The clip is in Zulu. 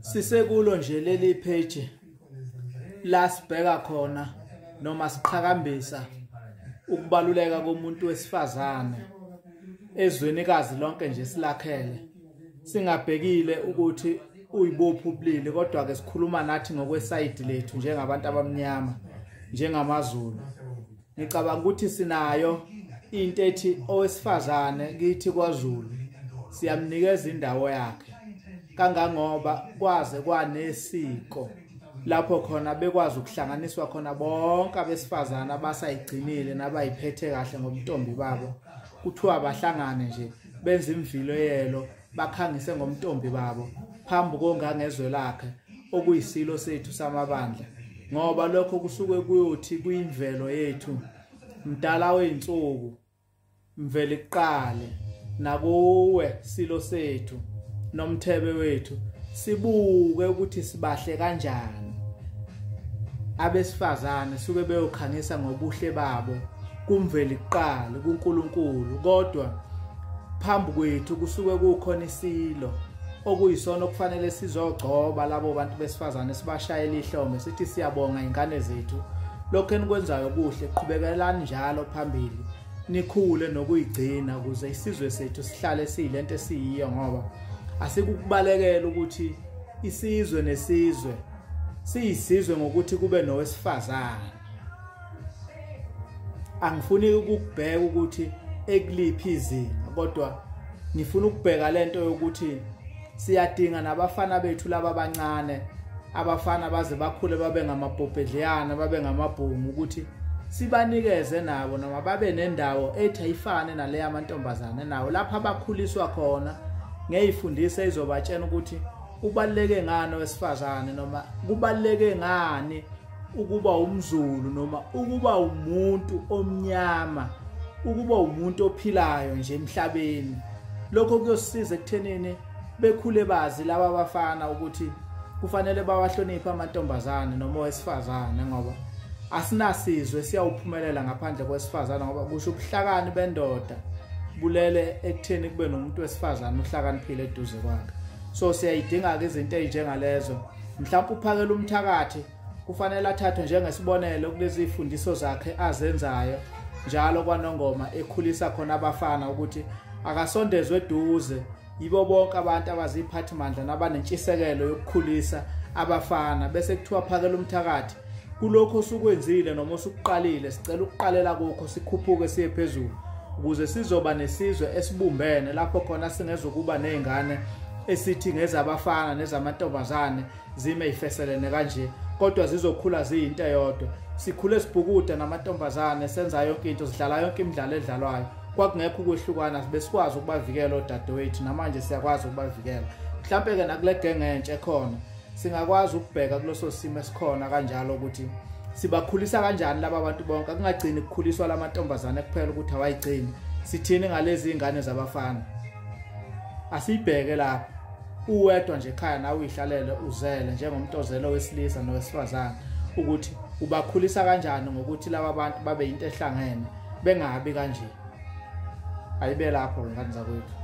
Sisekulo nje leli page la sibheka khona noma siqhakambisa ukubaluleka komuntu wesifazane ezwenikazi lonke nje silakhele, singabhekile ukuthi uyibopha ubulili, kodwa ke sikhuluma nathi ngokwesayidi lethu njengabantu abamnyama, njengamaZulu. Ngicabanga ukuthi sinayo into ethi owesifazane kithi kwaZulu siyamnikeza indawo yakhe, kangangoba kwaze kwanesiko lapho khona bekwazi ukuhlanganiswa khona bonke abesifazane abasayigcinile nabayiphethe kahle ngobuntombi babo. Kuthiwa bahlangane nje benze imvilo yelo, bakhangise ngomntombi babo phambi kongangezwe lakhe okuyisilo sethu samabandla, ngoba lokho kusuke kuyothi kuyimvelo yethu. Mdala weinsuku mvele kuqale nakuwe silo sethu nomthebe wethu, sibuke ukuthi sibahle kanjani. Abesifazane suke beyokhangisa ngobuhle babo kumveli kuqala kuNkulunkulu, kodwa phambi kwethu kusuke kukhona isilo okuyisona okufanele sizogcoba labo bantu besifazane, sibashayele ihlombe sithi siyabonga ingane zethu, lokho enikwenzayo kuhle, qhubekelani njalo phambili, nikhule nokuyigcina ukuze isizwe sethu sihlale siyilento esiyiyo. Ngoba asikukubalekela ukuthi isizwe nesizwe siyisizwe ngokuthi kube nowesifazane. Angifuni ukubheka ukuthi ekuliphi izinga, kodwa ngifuna ukubheka lento yokuthi siyadinga nabafana bethu laba abancane, abafana baze bakhule babe ngamabhobhedleyana, babe ngamabhungu, ukuthi sibanikeze nabo noma babe nendawo ethi ayifane nale amantombazane nawo, lapha abakhuliswa khona ngeyifundisa izobatshena ukuthi kubaluleke ngani owesifazane, noma kubaluleke ngani ukuba umZulu, noma ukuba umuntu omnyama, ukuba umuntu ophilayo nje emhlabeni. Lokho kuyosiza ekuthenini bekhule bazi laba abafana ukuthi kufanele bawahloniphe amantombazane noma owesifazane, ngoba asinasizwe siyawuphumelela ngaphandle kwesifazane, ngoba kusho ubuhlakani bendoda bulele ekutheni kube nomuntu wesifazane ohlakaniphile eduze kwakhe. So siyayidinga-ke izinto ey'njengalezo. Mhlawumpe uphakela umthakathi kufanele athathwe njengesibonelo kulezi fundiso zakhe azenzayo njalo kwaNongoma, ekhulisa khona abafana ukuthi akasondezwe eduze yibo bonke abantu abaziphathimandla nabanentshisekelo yokukhulisa abafana, bese kuthiwa phakela umthakathi kulokho osukwenzile noma osukuqalile, sicela ukuqalela kukho sikhuphuke siye phezulu ukuze sizoba nesizwe esibumbene lapho khona singezokuba nezingane esithi ngezabafana nezamantombazane zime ifeselene kanje, kodwa zizokhula ziyinto eyodwa. Sikhule sibhukuda namantombazane, senza yonke into, sidlala yonke imidlalo edlalwayo, kwakungekho ukwehlukana, besikwazi ukubavikela odadewethu, namanje siyakwazi ukubavikela. Mhlampe ke nakule genge entsha ekhona singakwazi ukubheka kuloso simo esikhona kanjalo ukuthi sibakhulisa kanjani laba bantu bonke, kungagcini ukukhuliswa lamantombazane kuphela ukuthi awayigcini. Sithini ngalezi ingane zabafana? Asibheke lapha, uwedwa nje ekhaya nawe uyihlalele uzele njengomuntu ozele owesilisa nowesifazane, ukuthi ubakhulisa kanjani ngokuthi laba bantu babe into ehlangene, bengabi kanje. Ayibe lapho ngane zakwethu.